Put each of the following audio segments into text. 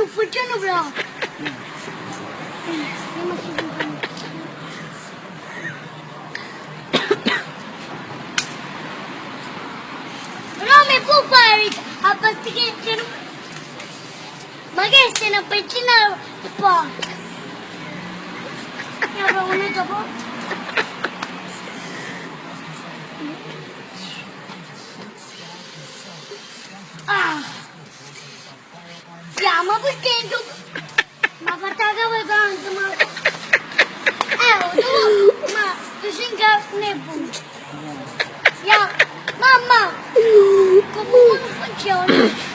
funziona proprio. Però mi può fare a parte che c'è un... Ma che sei una benzina sporca? Ne avrò uno dopo. Ah! Chiama perché tu... Ma fatta la capa tanto, ma... Eh, tu... Ma tu sei in carne buona. Ya, mamma! Come non funziona?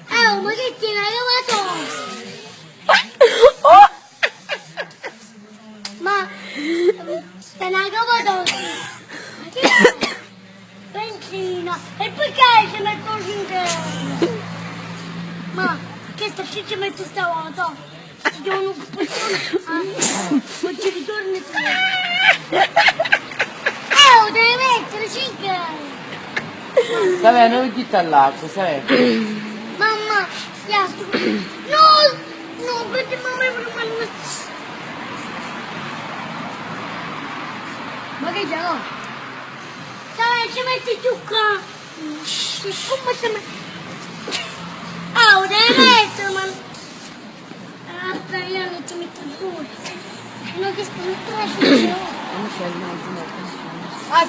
Eh, ma che tiene la capa Ma... Te la capa Ma che... Benzina! E perché ci metto 5 euro? Ma che sta ci ci metto stavolta? Ti do un ah, non ci ritorni più. Eh, lo devi mettere 5 euro. Vabbè, non ghitta all'acqua, sai? Mamma, ya, no, no, perché mamma è per Ma che c'è? no? Sai, ci metti giù qua. Come si mette? Ah, lo devi mettere, ma... Aspetta, io non ci metto due. No, che sto mettere Non c'è il mezzo. Ah,